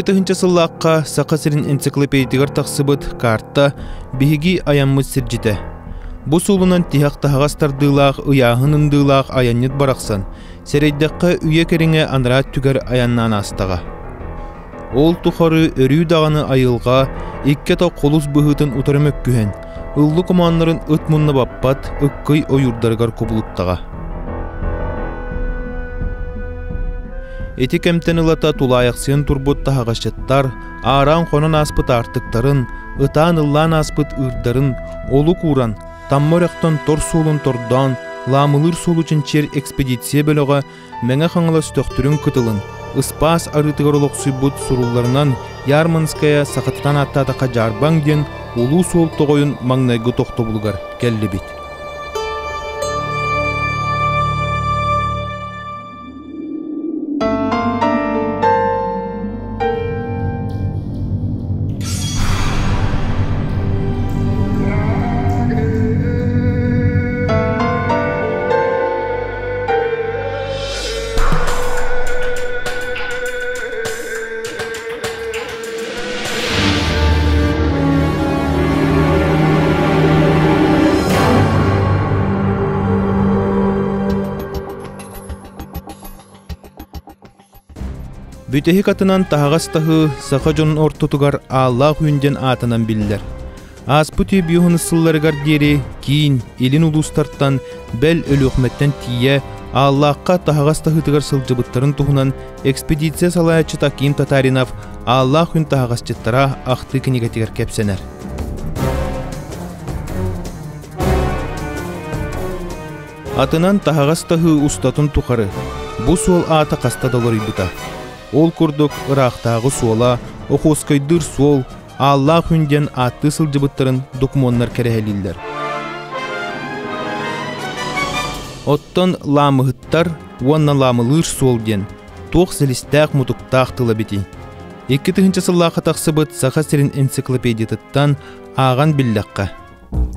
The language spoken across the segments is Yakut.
2000 сыллаахха Саха сирин энциклопедиятыгар тахсыбыт карта биһиги айаммыт сирдьитэ. Бу суолунан тиһэх таһаҕас тардыылаах ыйааһын ындыылаах айанньыт барахсан, сэрэйдэххэ үйэ кэриҥэ анараа өттүгэр айаннаан аастаҕа. Ол тухары өрүү даҕаны айылҕа икки атах холус быһыытын утары мөккүһэн, ыллык омооннорун ыт мунна баппат ыккый ойуурдарыгар кубулуттаҕа. Ити кэмтэн ылата тулаайахсыйан турбут таһаҕасчыттар аараан хонон ааспыт аартыктарын, ытаан ыллаан ааспыт ыырдарын олук ууран, Тамма үрэхтэн тор суолун тордоон, Лаамылыыр суолу чинчийэр экспедиция бөлөҕө Мэҥэ Хаҥалас Төхтүрүн кытылын, Ыспаас арыытыгар олохсуйбут сурулларынан Ярманская сахатытан ааттаатахха Дьаарбаҥ диэн улуу суол тоҕойун маҥнайгы тохтобулугар кэллибит. Бүтэһик атынан таһаҕас таһыы саха дьонун ортотугар Ааллаах Үүн диэн аатынан биллэр. Ааспыт үйэ биоһун сылларыгар диэри киин, илин улуустартан, бэл Өлүөхүмэттэн тиийэ Ааллаахха таһаҕас таһыытыгар сылдьыбыттарын туһунан экспедиция салайааччыта Аким Татаринов Ааллаах күн таһаҕасчыттара ахтыы кинигэтигэр кэпсэнэр. Атынан таһаҕас таһыы устатын тухары бу суол аата хаста да уларыйбыта. Ол курдук ыраахтааҕы суола, Охуоскайдыыр суол, Ааллаах Үн диэн ааттыы сылдьыбыттарын докумуоннар кэрэһэлииллэр. Оттон лаамыһыттар уонна лаамылыыр суол диэн туох силистээх-мутуктаах тыл эбитий? 2000 сыллаахха тахсыбыт Саха сирин энциклопедиятыттан ааҕан биллэххэ.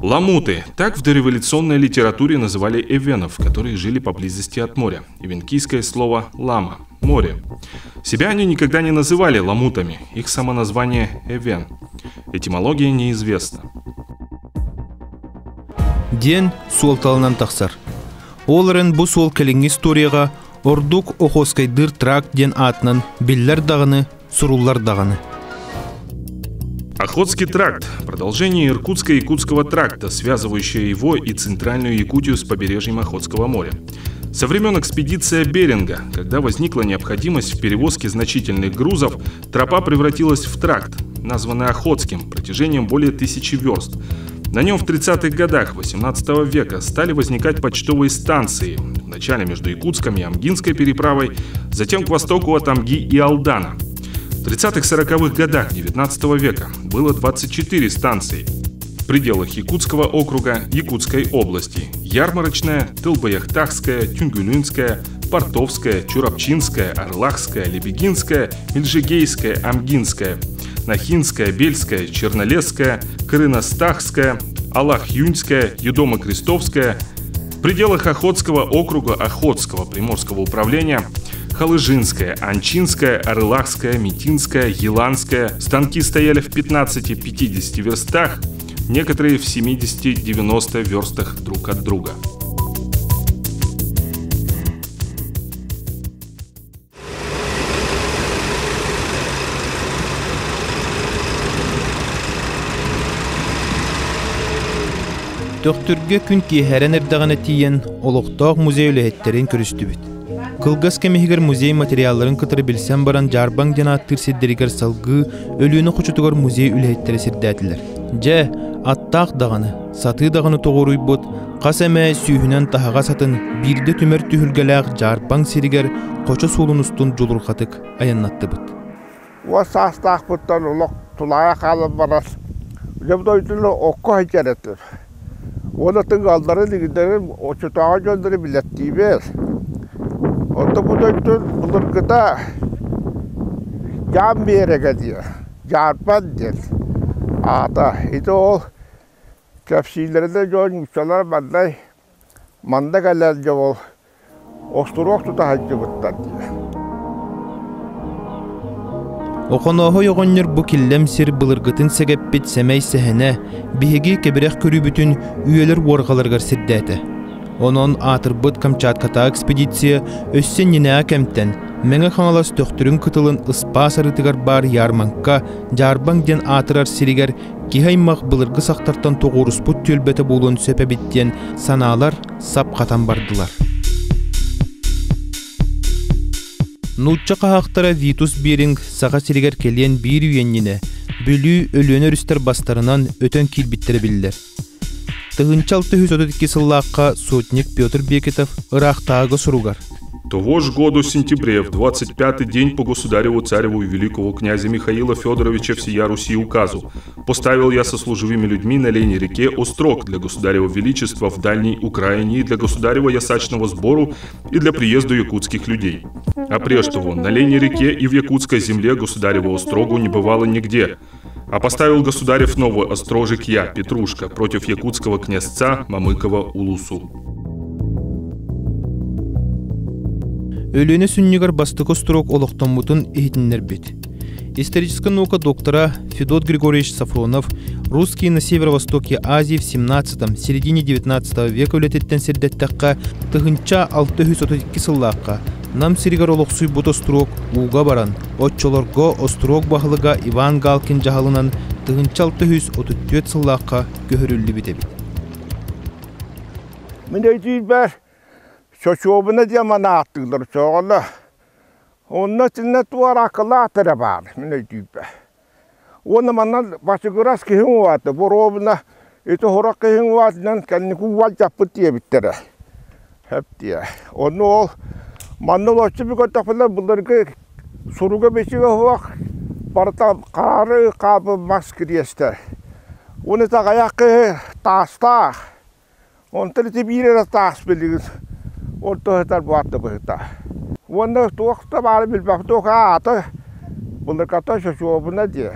Ламуты. Так в дореволюционной литературе называли эвенов, которые жили поблизости от моря. Эвенкийское слово «лама» – море. Себя они никогда не называли ламутами, их самоназвание – эвен. Этимология неизвестна. Диэн суолталанан тахсар. Ол эрэн бу суол кэлиҥҥи историяҕа ордук Охуоскайдыыр тракт диэн аатынан биллэр даҕаны, суруллар даҕаны. Охотский тракт – продолжение Иркутско-Якутского тракта, связывающее его и центральную Якутию с побережьем Охотского моря. Со времен экспедиции Беринга, когда возникла необходимость в перевозке значительных грузов, тропа превратилась в тракт, названный Охотским, протяжением более 1000 верст. На нем в 30-х годах 18 века стали возникать почтовые станции, вначале между Якутском и Амгинской переправой, затем к востоку от Амги и Алдана. В 30-40-х годах 19 века было 24 станции. В пределах Якутского округа Якутской области – Ярмарочная, Тылбаяхтахская, Тюнгюлюнская, Портовская, Чурапчинская, Орлахская, Лебегинская, Мельжигейская, Амгинская, Нахинская, Бельская, Чернолесская, Крыностахская, Алах-Юньская, Юдома-Крестовская. В пределах Охотского округа Охотского Приморского управления Халыжинская, Анчинская, Арылахская, Митинская, Еланская. Станки стояли в 15-50 верстах, некоторые в 70-90 верстах друг от друга. Төхтүргэ күн киэһэрэн эрдэҕинэ тиийэн, олохтоох музей үлэһиттэрин көрүстүбүт. Кылгас кэм иһигэр музей материалларын кытары билсэн баран Дьаарбаҥ диэн ааттыыр сирдэригэр салгыы Өлүөнэ хочотугар музей үлэһиттэрэ сирдээтилэр. Дьэ, аттаах даҕаны, сатыы даҕаны тоҕуоруйбут, хас эмэ сүүһүнэн таһаҕас атын биирдэ түмэр түһүлгэлээх Дьаарбаҥ сиригэр хочо суолун устун дьулурҕатык айаннаттыбыт. Уон саастаахпыттан олох тулаайах хаалан баран, дьэ дойдуну окко сылдьар этим. Уонна тыҥалларын игидэрин оччотооҕу дьоннору билэттиибэр. Онто бу дойду былыргыта дьаам биэрэгэ диэн, дьаарбан диэн аата. Ити ол кэпсииллэринэ дьон нууччалар манна манна кэлэн дьэ ол Остуруок тута сылдьыбыттар дии. Охонооһой оҕонньор бу киллэм сир былыргытын сэгэппит сэмэй сэһэнэ биһиги кэбирэх көрүүбүтүн үйэлэр уорҕаларыгар сирдээтэ. Онон аатырбыт Камчаткатааҕы экспедиция өссө иннинээҕи кэмтэн Мэҥэ Хаҥалас Төхтүрүн кытылын Ыспаас арыытыгар баар Ярмаҥка, Дьаарбаҥ диэн аатырар сиригэр киһи аймах былыргы сахтартан тоҕуоруспут түөлбэтэ буолуон сөп эбит диэн санаалар сап хатан бардылар. Нуучча хаһаахтара Витус Беринг Саха сиригэр кэлиэн биир үйэнньинэ Бүлүү Өлүөнэ өрүстэр бастарынан өтөн киирбиттэрэ биллэр. 1632 сыллаахха сотник Петр Бекетов ыраахтааҕы суругар Того ж году в сентябре, в 25-й день по государеву цареву и великого князя Михаила Федоровича всея Руси указу, Поставил я со служивыми людьми на Лене реке острог для государева величества в дальней Украине и для государева ясачного сбору и для приезда якутских людей. А прежде того, на Лене реке и в якутской земле государева острогу не бывало нигде. А поставил государев новый острожик я, Петрушка, против якутского князца Мамыкова Улусу. Өлүөнэ сүнньүгэр бастакы остуруок олохтоммутун иһитиннэрбит. Историческая наука доктора Федот Григорьевич Сафронов «Русские на северо-востоке Азии в 17 середине 19 века» үлэтиттэн сирдэттэххэ, 1632 сыллаахха Нам сиригэр олохсуйбут остуруок ууга баран, оччолорго остуруок баһылыга Иван Галкин дьаһалынан 1634 сыллаахха көһөрүллүбүт эбит. Мин өйдүүрбэр Чочуобуна диэн манааттыылар чоҕоло. Онно итиннэ туораакылаат эрэ баар, мин өйдүүрбэр. Уонна манна бачыгырас киһи уҥуоҕа боруобуна ити сорох киһи уҥуоҕунан кэнники уолдьаппыт диэбиттэрэ. Сөп диэ. Онно ол манна олоччу көрдөхпүнэ былыргы суруга-бичигэ суох барыта хаары хаапы мас кириэстэр. Уонна ити аҕыйах киһи таастаах. Онтон ити биир эрэ таас билигин орто сытар буолта быһыта. Уонна туох да баарын билбэппин туох аата былыргата чочуобуна диэ.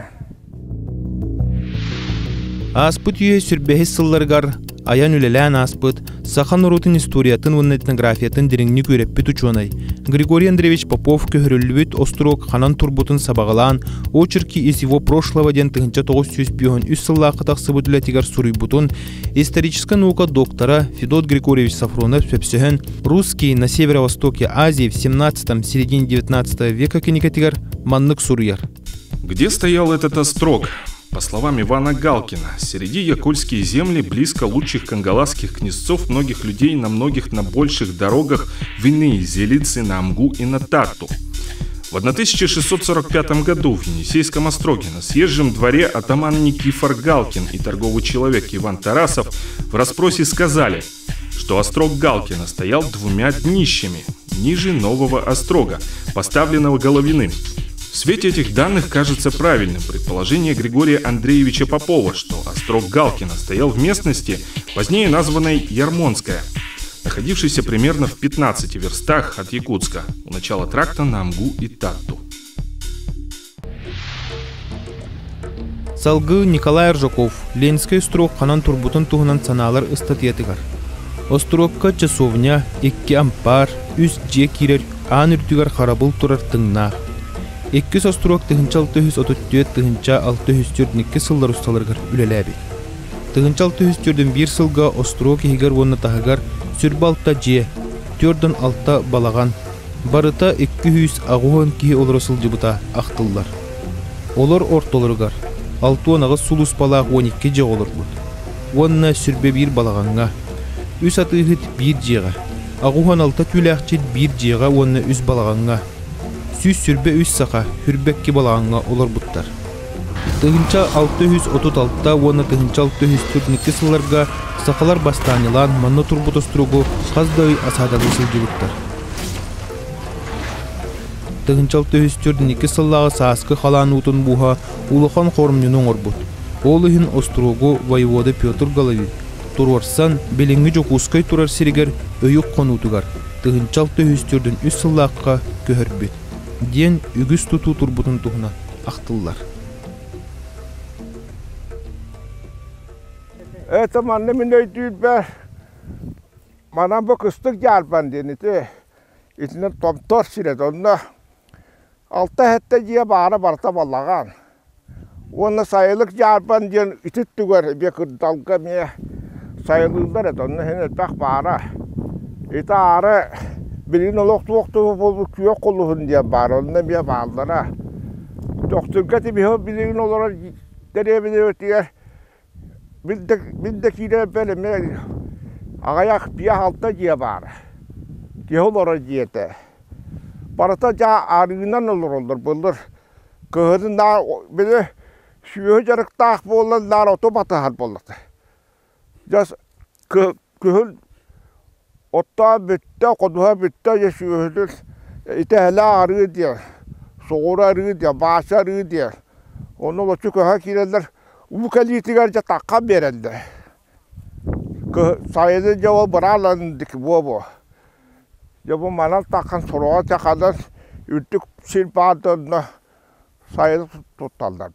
Ааспыт үйэ сүрбэһис сылларыгар айан үлэлээн ааспыт саха норуотун историятын уонна этнографиятын дириҥник үөрэппит учуонай Григорий Андреевич Попов көһөрүллүбүт остуруок ханан турбутун сабаҕалаан «Очерки из его прошлого» диэн 1953 сыллаахха тахсыбыт үлэтигэр суруйбутун историческая наука доктора Федот Григорьевич Сафронов сөпсөһөн «Русские на северо-востоке Азии в 17 середине 19 века» кинигэтигэр маннык суруйар. Где стоял этот острог? По словам Ивана Галкина, среди якольские земли близко лучших кангаласских князцов многих людей на многих на больших дорогах в иные зелицы на Амгу и на Тарту. В 1645 году в Енисейском остроге на съезжем дворе атаман Никифор Галкин и торговый человек Иван Тарасов в расспросе сказали, что острог Галкина стоял двумя днищами ниже нового острога, поставленного Головиным. В свете этих данных кажется правильным предположение Григория Андреевича Попова, что острог Галкина стоял в местности, позднее названной Ярмонская, находившейся примерно в 15 верстах от Якутска, у начала тракта на Амгу и Татту. Салгыы Николай Аржаков Ленскэй остуруок ханан турбутун туһунан санаалар ыстатыйатыгар Остуруокка часовня, икки ампаар, үс дьиэ киирэр аан үрдүгэр харабыл турар тыҥнаах. Иккис остуруок 1634 1642 сыллар усталарыгар үлэлээбит. 1641 сылга остуруок иһигэр уонна таһыгар сүрбэ алта дьиэ, 46 балаҕан, барыта 280 киһи олоро сылдьыбыта ахтыллар. Олор ортолоругар 68 сулууспалаах 12 дьиэ олорбут уонна сүрбэ биир балаҕаҥҥа, үс атыыһыт биир дьиэҕэ, 86 түүлээхчит биир дьиэҕэ уонна үс балаҕаҥҥа, 123 саха Хүрбэкки балаҕаҥҥа олорбуттар. 1636 уонна 1642 сылларга сахалар бастаанньалаан манна турбут остуругу хас да ый асаадалыы сылдьыбыттар. 1642 сыллааҕы сааскы халаан уутун бууһа улахан хоромньуну оҥорбут. Ол иһин остуруогу воевода Петр Головин туруорсан, билиҥҥи Дьокуускай турар сиригэр Өйүк хонуутугар 1643 сыллаахха көһөрбүт, диэн үгүс тутуу турбутун туһунан ахтыллар. Это манна мин өйдүүрбэр манан бу кыстык дьаарбан диэн ити итинэн томтор сирэ онно алта-сэттэ дьиэ баара барыта балаҕан уонна сайылык дьаарбан диэн ити өттүгэр эмиэ кырдалга эмиэ сайылыыллар этэ онно иһин элбэх баара ити аара билигин олох туох туһу буолбут күөх кулуһун диэн баар онно эмиэ бааллара Төхтүргэ тимиһи билигин олорор дэриэбинэбитигэр Мин да киирэрбэр эмиэ аҕыйах биэс-алта дьиэ баара. Киһи олорор дьиэтэ. Барыта дьэ арыынан олороллор былыр. Кыһынын наар били сүөһү дьарыктаах буолан наар оту батыһар буоллата. Дьэ күһүн оттоон бүттэ, ходуһа бүттэ дьэ сүөһүтүн итэһэлээх арыы диэн, соҕуруу арыы диэн, баача арыы диэн. Онно олоччу көһө киирэллэр. Уу кэлиитигэр дьэ таххан биэрэллэр. Сайынын дьэ ол быраалан буо-буо. Дьэ бу манан таххан сороҕо чаханан үрдүк сир баар да онно сайыны тутталлар.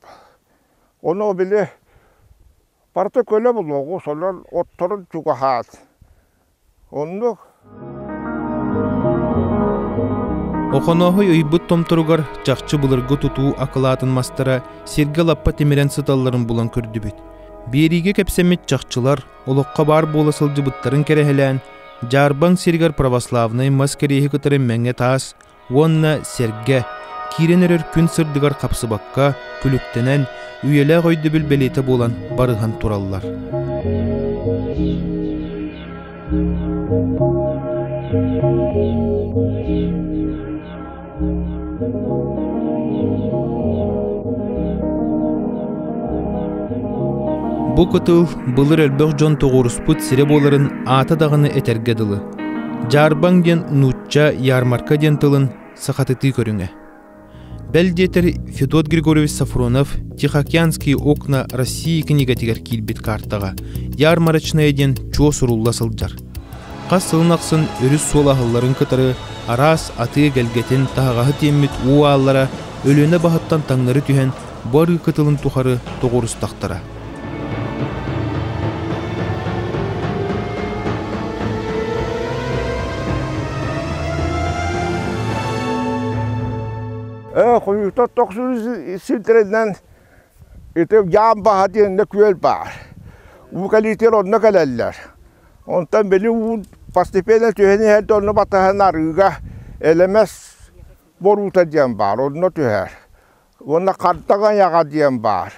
Ону били Барыта көлө булуоҕу солон отторун чугаһаат. Оннук. Охонооһой ыйбыт томторугар чахчы былыргы тутуу акылаатын мастара сиргэ лаппа тимирэн сыталларын булан көрдүбүт. Биэриигэ кэпсэммит чахчылар олоххо баар буола сылдьыбыттарын кэрэһэлээн, Дьаарбаҥ сиригэр православнай мас кэриэһи кытары мэҥэ таас уонна сэргэ, киирэн эрэр күн сырдыгар хапсыбакка, күлүктэнэн, үйэлээх өйдөбүл бэлиэтэ буолан барыһан тураллар. Бу кытыл былыр элбэх дьон тоҕуоруспут сирэ буоларын аата даҕаны этэргэ дылы. Дьаарбаҥ диэн нуучча ярмарка диэн тылын сахатытыы көрүҥэ. Бэл диэтэр Федот Григорьевич Сафронов «Тихоокеанские окна России» кинигэтигэр киирбит картаҕа «Ярмарочная» диэн чуо сурулла сылдьар. Хас сылын ахсын өрүс суола аһылларын кытары араас атыы эгэлгэтин таһаҕаһы тиэммит уу ааллара Өлүөнэ баһыттан таҥнары түһэн бу арыы кытылын тухары тоҕуорустахтара. Хойута тохсун сирдэринэн ити дьаам баһа диэннэ күөл баар. Уу кэлиитигэр онно кэлэллэр. Онтон били уу постепенно түһэн иһэрдэ онно батыһан арыыга элэмэс боруута диэн баар, онно түһэр. Уонна хардаҥ айаҕа диэн баар.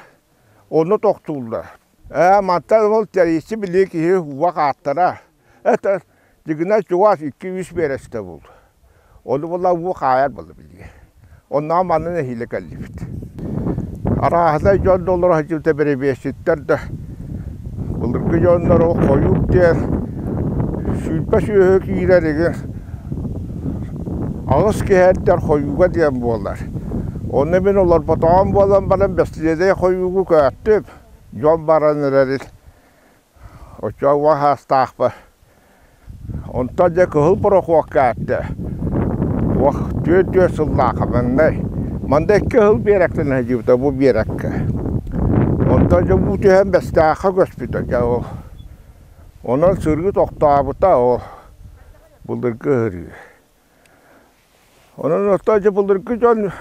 Ону тохтууллар. Ээ, мантан ол тэрийси билии киһи уох ааттара. Это дигинэ чугас 2-3 биэрэстэ бул. Ону була уу хаайар була билии. Онноо манна нэһиилэ кэллибит. Арааһынай дьон да олоро сылдьыбыта бэрэбиэсчиттэр да былыргы дьоннор ол хойуук диэн 20 сүөһү киирэр игин аҕыс киһи хойууга диэн буолар. Онно мин олорботоҕум буолан баран бэстилиэдэй хойуугу көттүм. Дьон баран эрэрин оччоҕо саастаахпар. Онтон дьэ кыһыл борохуокка эттэ. Туох түөрт-түөрт сыллаахха маҥнай. Манна икки ыһыл биэрэктэн сылдьыбыта бу биэрэккэ. Онтон дьэ уу түһэн Бэстээххэ көспүтэ дьэ ол. Онон сырыы тохтообута ол былыргы ыһырыы. Онон оттон дьэ былыргы дьон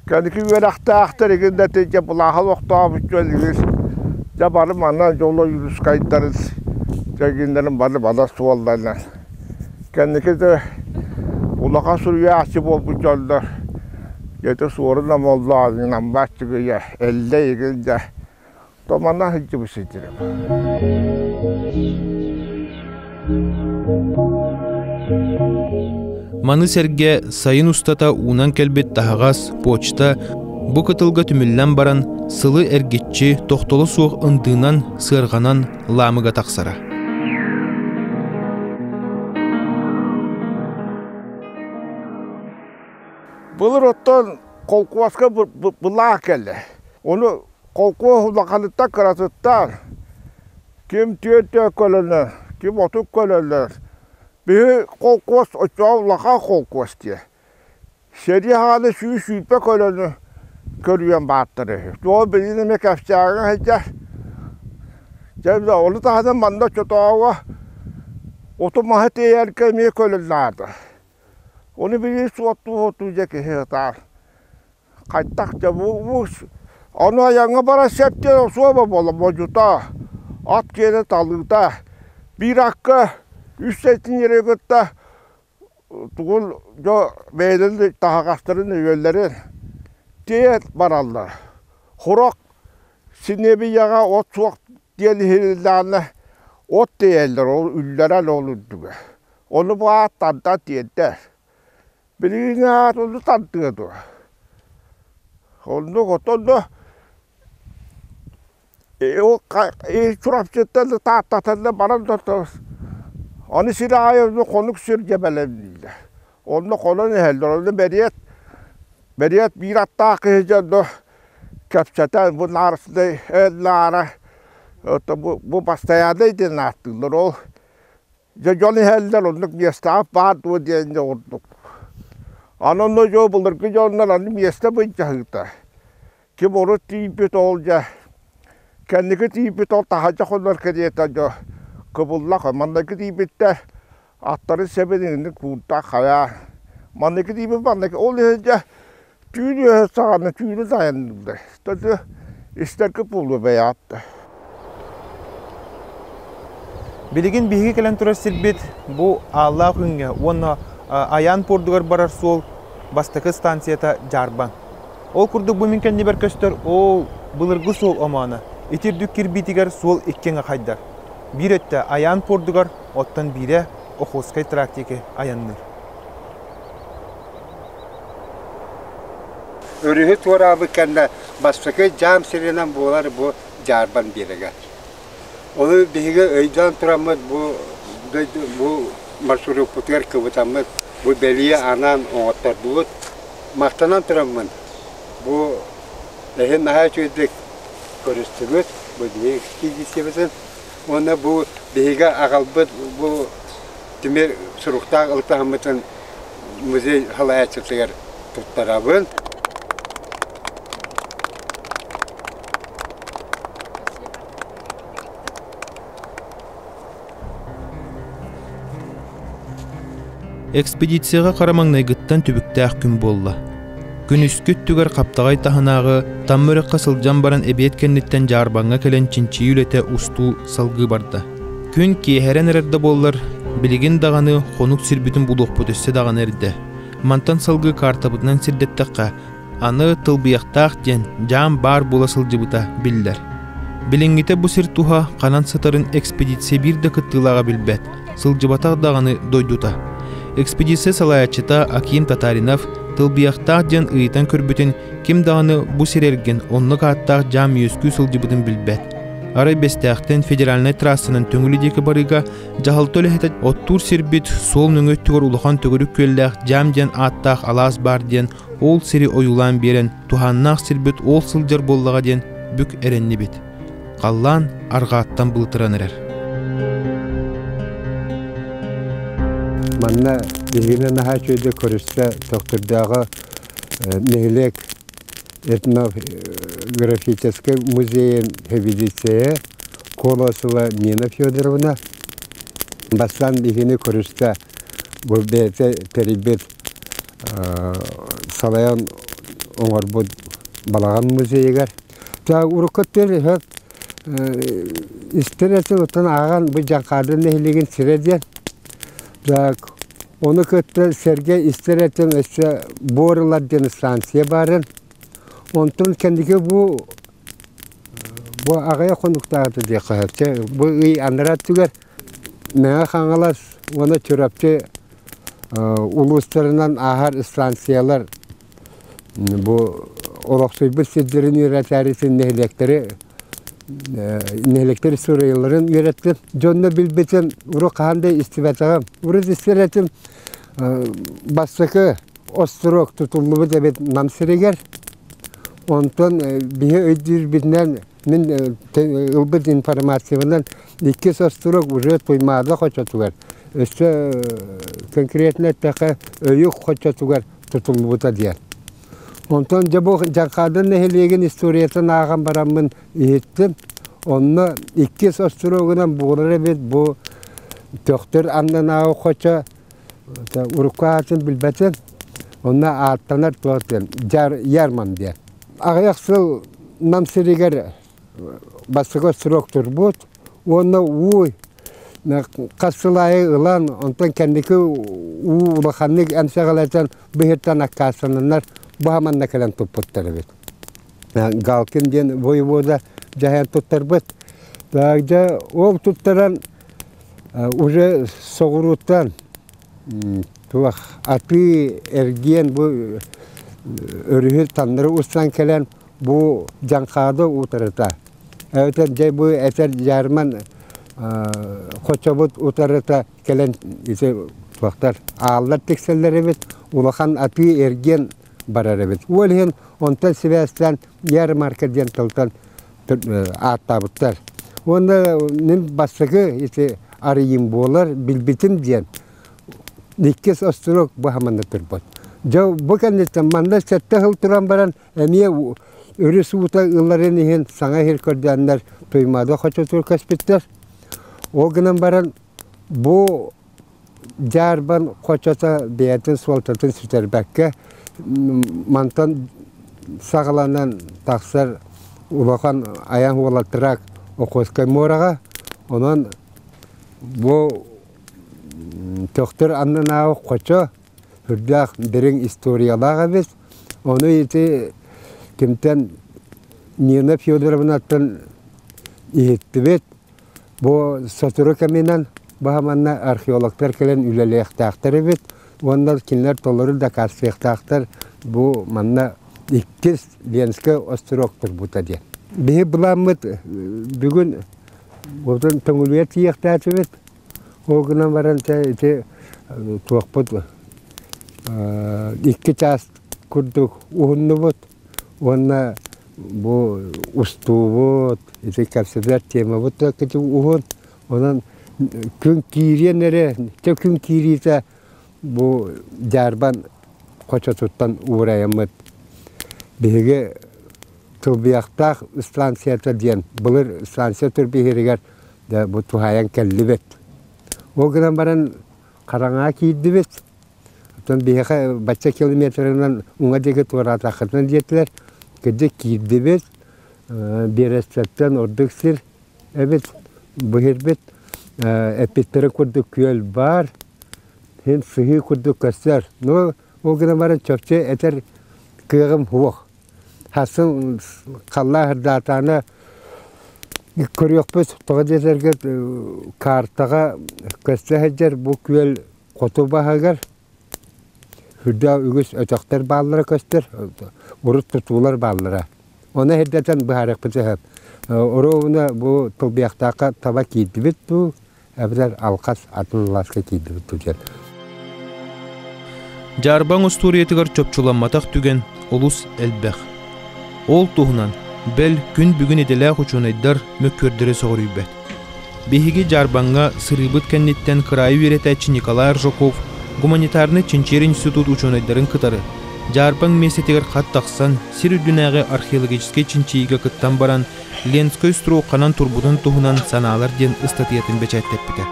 кэнники үөрэхтээхтэр игин да дьэ былааһы олохтообут дьон игин дьэ бары манна дьоло юрскайдарын дьэгиннэрин бары бала суолланан кэнники да улахан суруйааччы буолбут дьоннор дьэ суорун омоллоон амбааччыгыйа эллэ игин дьэ то манна сылдьыбыт сылдьырым. Маны сэргэ сайын устата уунан кэлбит таһаҕас, почта бу кытылга түмүллэн баран сылы эргиччи тохтоло суох ындыынан, сыарҕанан Лаамыга тахсара. Былыр оттон холкуоска былаах кэллэ. Ону холкуос улаханыттан кыратыттан Ким түөртэ көлөнө, ким 30 көлөлөр. Биһи холкуос оччоҕо улахан холкуос диye. Сэрии хааны 120 көлөнү көрүөн бааттар үһү. Туох билин эмэ кэпсээҥҥэ сылдьар. Дьэ, ону таһынан манна оччотооҕуга оту маһы тиэйэргэ эмиэ көлөллаата. Ону билии суоттуу-суоттуу дьэ киһи ытаар. Хайдах дьэ бу ону айаҥҥа барар сөп диэн суоба буола модьута, ат киэнэ талыыта. Биир акка үс сэтинньэри кытта тугун дьо бэйэлэрин таһаҕастарын өйөллөрүн тиэйэн бараллар. Хурок синиэбийэҕэ от суох диэн иһиллэҕинэ от тиэйэллэр, ол үллэрэн ол үрдүгэ. Ону бу аат тардан тиэрдэр. Билигин аат ону тардыа дуо? Оннук оттон да Чурапчыттан да Тааттаттан да баран да аны сир аайы хонук сиргэ бэлэмнииллэр. Онно хонон иһэллэр. Онно бэриэт бэриэт биир аттаах киһи дьонно кэпсэтэн бу наарысынай наара бу бастайааннай диэн ааттыыллар. Ол Дьэ дьон иһэллэр оннук миэстэҕэ баар дуо диэн дьэ ордук. Аны онно дьэ былыргы дьоннор аны миэстэ былдьаһыыта. Ким урут тиийбит ол дьэ кэнники тиийбит ол таһырдьа хонор кэриэтэ дьэ кыбыллах маннайгы тиийбиттэр аттарын сэбин иҥник куурдаах хайаа маннайгы тиийбит маннайгы ол иһин дьэ түүн үөһэ саҕана түүнү дайанныыллар. Төрдү истэргэ буолуо бэйэҕит да. Билигин биһиги кэлэн турар сирбит бу Ааллаах Үүҥҥэ уонна Айаан пуордугар барар суол бастакы станцията Дьаарбаҥ. Ол курдук бу мин кэннибэр көстөр ол былыргы суол омооно. Ити үрдүк кирбиитигэр суол икки аҥы хайдар. Биир өттө Айаан пуордугар, оттон биирэ Охотскай тракт диэки айанныыр. Өрүһү туораабыт кэннэ бастакы дьаам сиринэн буолар бу Дьаарбан биэрэгэ. Ону биһиги өйдөөн тураммыт бу дойду бу маршруппутугар кыбытаммыт бу бэлиэ анаан оҥоттордубут. Махтанан тураммын бу эһин наһаа үчүгэйдик көрүстүбүт бу биһиги экспедициябытын уонна бу биһиги аҕалбыт бу тимир суруктаах ылтаһыммытын музей салайааччытыгар туттарабын. Экспедицияҕа хара маҥнайгыттан түбүктээх күн буолла. Күнүскү өттүгэр Хаптаҕай таһынааҕы Тамма үрэххэ сылдьан баран эбиэт кэнниттэн Дьаарбаҥҥа кэлэн чинчийии үлэтэ устуу салгыы барда. Күн киэһэрэн эрэр да буоллар, билигин даҕаны хонук сирбитин булуохпут өссө даҕаны эрдэ. Мантан салгыы картабытынан сирдэттэххэ, аны тылбыйахтаах диэн дьаам баар буола сылдьыбыта биллэр. Билиҥҥитэ бу сир туһа ханан сытарын экспедиция биир да кыттыылааҕа билбэт, сылдьыбатах даҕаны дойдута. Экспедиция салайааччыта Аким Татаринов тылбыйахтаах диэн ыйытан көрбүтүн ким даҕаны бу сир эргин оннук ааттаах дьаам үөскүү сылдьыбытын билбэт. Арай Бэстээхтэн федеральнай трассанан Төҥүлү диэки барыыга дьаһалта үлэһитэ оттуур сирбит суол нөҥүө өттүгэр улахан төгүрүк күөллээх дьаам диэн ааттаах алаас баар диэн ол сири ойуулаан биэрэн туһааннаах сирбит ол сылдьар буоллаҕа диэн бүк эрэннибит. Халлаан арҕааттан былытыран эрэр. Манна биһигини наһаа үчүгэйдик көрүстэ Төхтүрдээҕи нэһилиэк этнографическай музейын экспедиция Колосова Нина Федоровна бастаан биһигини көрүстэ бу бэйэтэ тэрийбит салайан оҥорбут балаҕан музейыгар. Урукку өттүгэр истэр этим оттон ааҕан бу Дьаҥхаады нэһилиэгин сирэ диэн. Так ону кытта сэргэ истэр этим өссө Буорулар диэн станция баарын. Онтон кэнники бу бу аҕыйах хонуктааҕыта диэххэ сөп. Бу ый анараа өттүгэр Мэҥэ Хаҥалас уонна Чурапчы улуустарынан ааһар станциялар бу олохсуйбут сирдэрин үөрэтээритин нэһилиэктэри нэһилиэктэр историяларын үөрэттим. Дьонно билбитим, урут хаһан да истибэтэҕим. Урут истэр этим бастакы остуруок тутуллубут эбит Нам сиригэр. Онтон биһи өйдүүрбүтүнэн Мин ылбыт информациябынан иккис остуруок уже Туймаада хочотугар, өссө конкретно эттэххэ Өйүк хочотугар тутуллубута диэн. Онтон дьэ бу Дьаҥхаады нэһилиэгин историятын ааҕан бараммын иһиттим. Онно иккис остуруогунан буолар эбит бу Төхтүр аннынааҕы хочо урукку аатын билбэтим. Онно ааттанар туох диэн Ярман диэн. Аҕыйах сыл Нам сиригэр бастакы остуруок турбут уонна уу хас сыл аайы ылан, онтон кэнники уу улаханнык эмсэҕэлэтэн быһыттан аккаастананнар бу манна кэлэн туппуттар эбит. Галкин диэн воевода дьаһайан туттарбыт. Дьэ ол туттаран уже соҕурууттан туох атыы эргиэн бу өрүһү таҥнары устан кэлэн бу Дьаҥхаады утарыта эбэтэр дьэ бу этэр дьаарман хочобут утарыта кэлэн ити туохтар ааллар тиксэллэр эбит улахан атыы эргиэн барар эбит ол иһин онтон сибээстээн ярмарка диэн тылтан ааттаабыттар уонна мин бастакы ити арыйыым буолар билбитим диэн иккис остуруок бу хаманна турбут дьэ бу кэнниттэн манна сэттэ сыл туран баран эмиэ өрүс уута ылларын иһин саҥа иһир көрдөөннөр Туймаада хочотугар көспүттэр ол гынан баран бу дьаарбан хочото бэйэтин суолтатын сүтэрбэккэ мантан саҕаланан тахсар улахан айан уолаттара Охотскай муораҕа онон бу Төхтүр аннынааҕы хочо үрдээх дириҥ историялаах эбит. Ону ити кимтэн Нина Федоровнаттан иһиттибит. Бу сотору кэминэн баһаманна археологтар кэлэн үлэлиэхтээхтэр эбит уонна кинилэр толору дакаастыахтаахтар бу манна иккис Ленскэй остуруок турбута диэн. Биһи былааммыт бүгүн отон Төҥүлүгэ тиийиэхтээтибит. Ол гынан баран ити туохпут икки чаас курдук уһуннубут уонна бу устуубут ити кэпсэтэр темабыт да уһун онон күн киириэн эрэ чэ күн киириитэ бу дьаарбан хочотуттан уурайаммыт биһиги Тылбыйахтаах станцията диэн былыр станция турбиһиригэр да бу туһаайан кэллибит. Ол гынан баран хараҥаҕа киирдибит. Оттон биһиэхэ бачча километрынан уҥа диэки туораатаххытына диэтилэр. Кырдьык киирдибит. Биэрэстэттэн ордук сир эбит. Быһырбыт. Эппиттэрэ курдук күөл баар. Син сыһыы курдук көстөр. Ну, ол гынан баран чопчу этэр кыаҕым суох. Хасыл халлаа ырдаатаана көрүөхпүт тоҕо диэтэргэ картаҕа көстө сылдьар бу күөл хоту баһыгар үрдээх үгүс өтөхтөр бааллара көстөр урут тутуулар бааллара ону эрдэтэн быһаарыахпыт сөп оруобуна бу Тылбыйахтаахха таба киирдибит дуу эбэтэр алхас атын алааска киирдибит дуу диэн Дьаарбаҥ устуоруйатыгар чопчуламматах түгэн олус элбэх. Ол туһунан, бэл, күн бүгүн идэлээх учуонайдар мөккүөрдэрэ сөҕүрүйбэт. Биһиги Дьаарбаҥҥа сырыыбыт кэнниттэн кыраайы үөрэтээччи Николай Аржаков гуманитарнай чинчийэр институт учуонайдарын кытары Дьаарбаҥ миэстэтигэр хат тахсан сир үрдүнээҕи археологическай чинчийиигэ кыттан баран Ленскэй строк ханан турбутун туһунан санаалар диэн ыстатыйатын бэчээттэппитэ.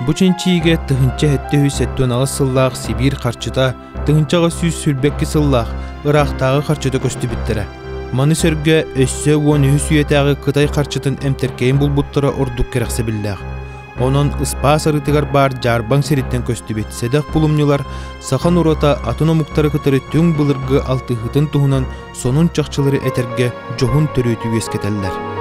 Бу чинчийиигэ 1778 сыллаах Сибиир харчыта, 1822 сыллаах ыраахтааҕы харчыта көстүбүттэрэ. Маны сэргэ өссө 13 үйэтээҕи Кытай харчытын эмтэркэйин булбуттара ордук кэрэхсэбиллээх. Онон Ыспаас арыытыгар баар Дьаарбаҥ сириттэн көстүбүт сэдэх булумньулар саха норуота атын омуктары кытары түҥ былыргы алтыһыытын туһунан сонун чахчылары этэргэ дьоһун төрүөтү үөскэтэллэр.